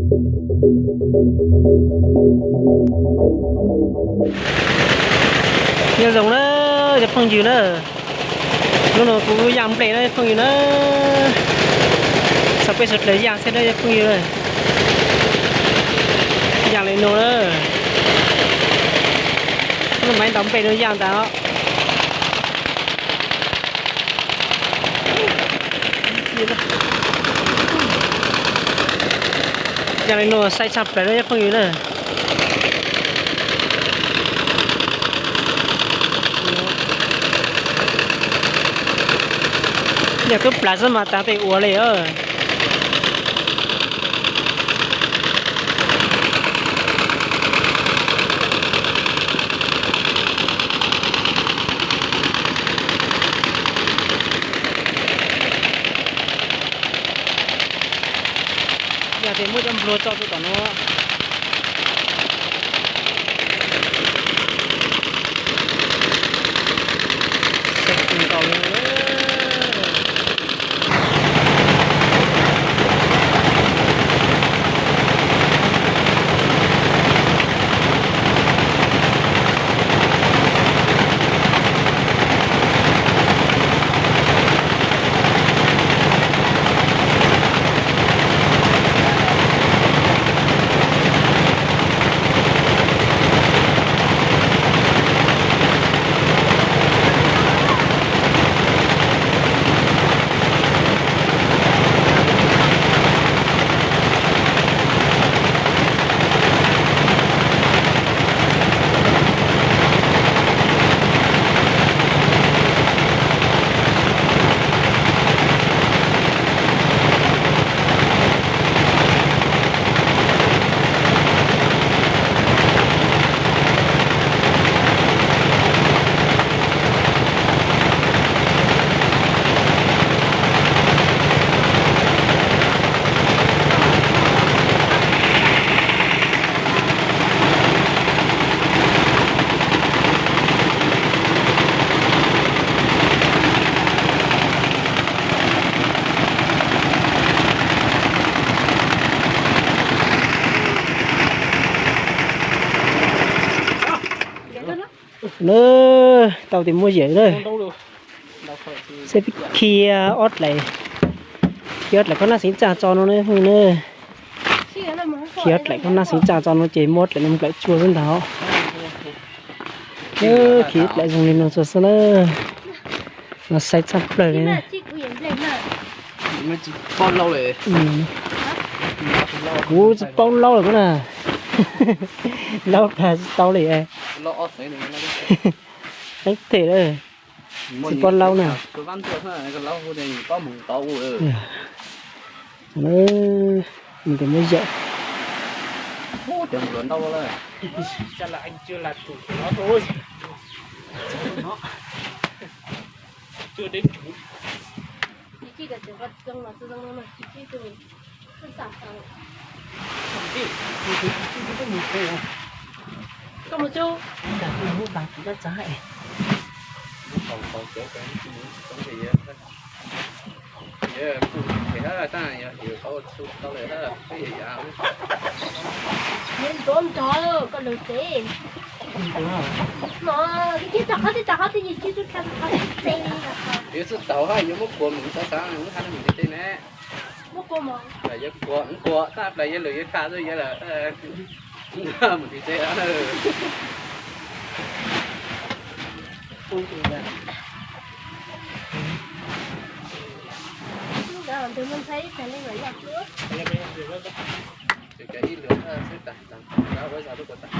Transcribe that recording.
Nyob zoo na cov phooj ywg na, hnub no kuv yaj nplej na cov phooj ywg na, xav peb sawv daws yaj xwb na cov phooj ywg na, yaj li no na, lub maiv ntaus nplej no yaj ntag os. Yaj li no sai tshaj plaws na cov phooj ywg na. Yog kub plav xwb mas tas pem ua li os. Yog tias muab cov nplua tso rau tom no. Tau tias muaj yawm na. Seb peb khi ob dlaim, khi ob dlaim khaub naj xeev txaj tso no na. Khi ob dlaim khaub naj xeev txaj tso no ces muab ob dlaim no nplawm tsua xwb ntag. Khi ob dlaim zoo li no tso xwb na. No sai tshaj plaws li. Kuv tsis paub laub lawm na. Laub tag tsis tau li. Leeb them lawm. Tsis paub laub na. Mus tes muab yawm. Koj mus tsuj. Nrov nrov koj lawm tsev. Yuav txwj tau hab yuav muab kuas mus xav xav mus hab mus ntiaj teb ne. Muab kuas mus. Plas yuav kuas, kuas tab plas yuav lwm yuav tham xwb yuav lawm. Mus ntiaj teb. Ib lwm xwb tas tas ua zog lub kuas tas.